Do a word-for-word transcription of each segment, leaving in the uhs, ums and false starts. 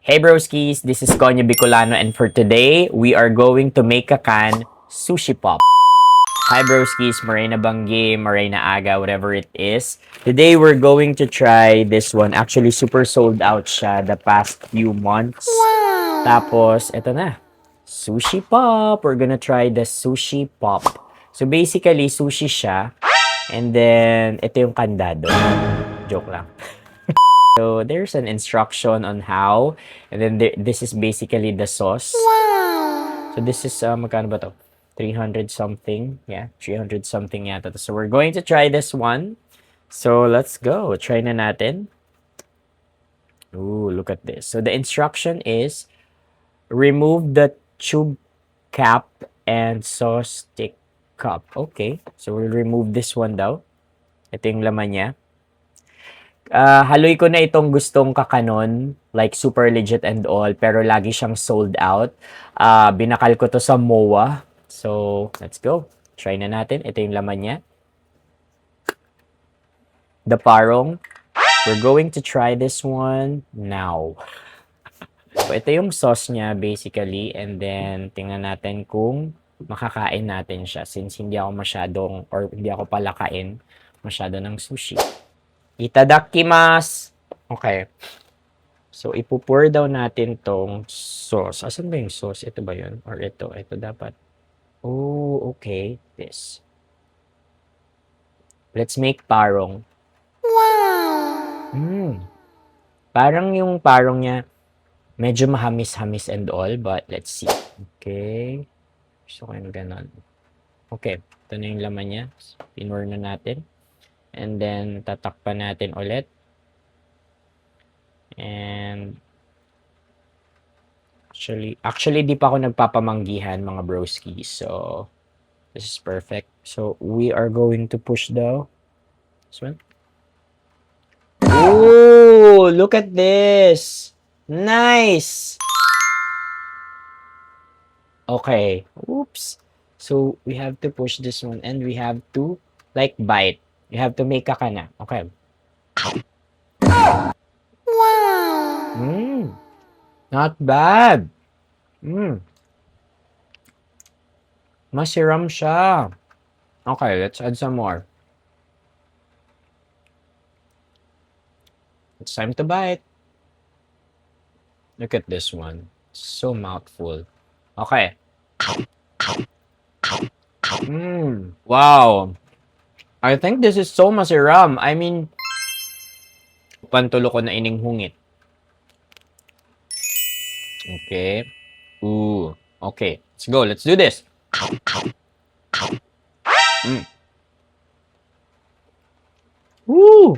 Hey broskies, this is Konyo Bicolano, and for today, we are going to make a can sushi pop. Hi broskies, maray na banggi, maray na aga, whatever it is. Today, we're going to try this one. Actually, super sold out siya the past few months. Tapos, eto na. Sushi pop! We're gonna try the sushi pop. So basically, sushi siya. And then, ito yung kandado. Joke lang. So, there's an instruction on how. And then, there, this is basically the sauce. So, this is, uh, magkano ba to? Three hundred something. Yeah, three hundred something yata to. So, we're going to try this one. So, let's go. Try na natin. Ooh, look at this. So, the instruction is, remove the tube cap and sauce stick cup. Okay. So, we'll remove this one daw. Ito yung laman niya. Ah, haloy ko na itong gustong kakanon, like super legit and all, pero lagi siyang sold out. Ah, binakal ko to sa moa. So, let's go. Try na natin. Ito yung laman niya. The parong. We're going to try this one now. So, ito yung sauce niya, basically. And then, tingnan natin kung makakain natin siya. Since hindi ako masyadong, or hindi ako palakain masyado ng sushi. Itadakimasu! Okay. So, ipu-pour daw natin tong sauce. Asan ba yung sauce? Ito ba yun? Or ito? Ito dapat. Oh, okay. This. Let's make parong. Wow! Mm. Parang yung parong niya, medyo mahamis-hamis and all, but let's see. Okay. Gusto ko yung ganon. Okay. Ito na yung laman niya. Pinur na natin. And then, tatakpan natin ulit. And actually, actually, di pa ako nagpapamanggihan, mga broski. So, this is perfect. So, we are going to push daw. This one. Oh, look at this. Nice. Okay. Oops. So, we have to push this one and we have to, like, bite. You have to make a kana. Okay. Wow! Mm. Not bad. Mm. Masiram siya. Okay, let's add some more. It's time to bite. Look at this one. So mouthful. Okay. Mm. Wow. I think this is so masiram. I mean, pantulo ko na ining hungit. Okay. Ooh. Okay. Let's go. Let's do this. Mm. Woo!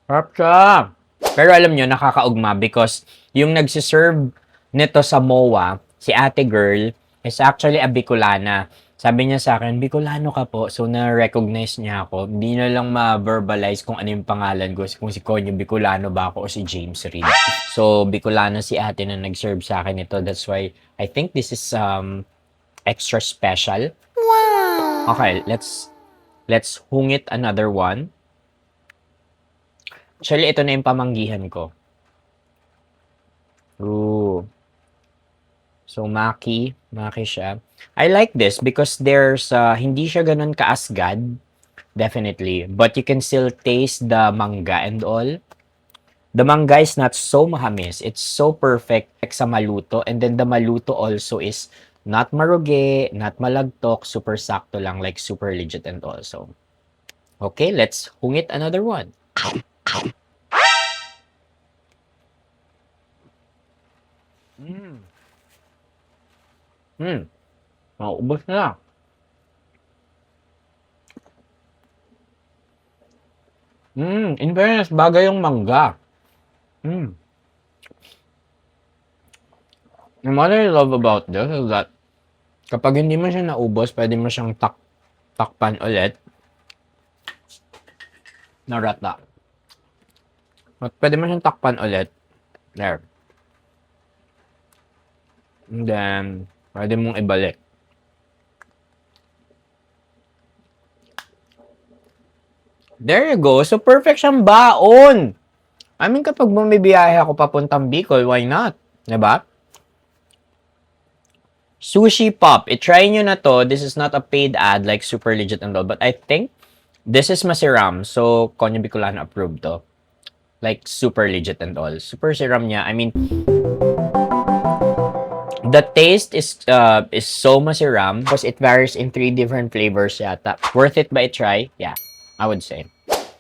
Harap siya. Pero alam nyo, nakakaugma because yung nagsiserve nito sa moa, si ate girl, is actually a Bicolana. Sabi niya sa akin, "Bicolano ka po." So, na-recognize niya ako. Hindi na lang ma-verbalize kung ano yung pangalan ko, kung si Konyo Bicolano ba ako o si James Reid. So, Bicolano si ate na nag-serve sa akin ito. That's why I think this is um extra special. Wow! Okay, let's let's hungit another one. Actually, ito na yung pamanggihan ko. Ooh. So, maki, maki siya. I like this because there's, uh, hindi siya ganun kaasgad, definitely. But you can still taste the mangga and all. The mangga is not so mahamis. It's so perfect sa maluto. And then the maluto also is not marugi, not malagtok, super sakto lang, like super legit and all. So, okay, let's hungit another one. Mm. Mm. Maubos na. Mm, in fairness, bagay yung mangga. Mm. And what I love about this is that kapag hindi mo siya naubos, pwede mo siyang tak takpan ulit. Narata. At pwede mo siyang takpan ulit. There. And then, pwede mong ibalik. There you go. So, perfect siyang baon. I mean, kapag bumibiyahe ako papuntang Bicol, why not? Diba? Sushi Pop, i-try nyo na to. This is not a paid ad like Super Legit and all, but I think this is masiram. So, Konyo Bicolano approved to. Like, super legit and all. Super siram niya. I mean, the taste is uh, is so masiram because it varies in three different flavors yata. Worth it ba i-try? Yeah, I would say.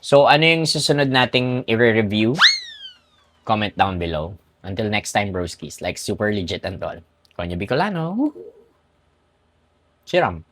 So, ano yung susunod nating i-review? Comment down below. Until next time, broskies. Like, Super Legit and all. Konyo Bicolano. Siram.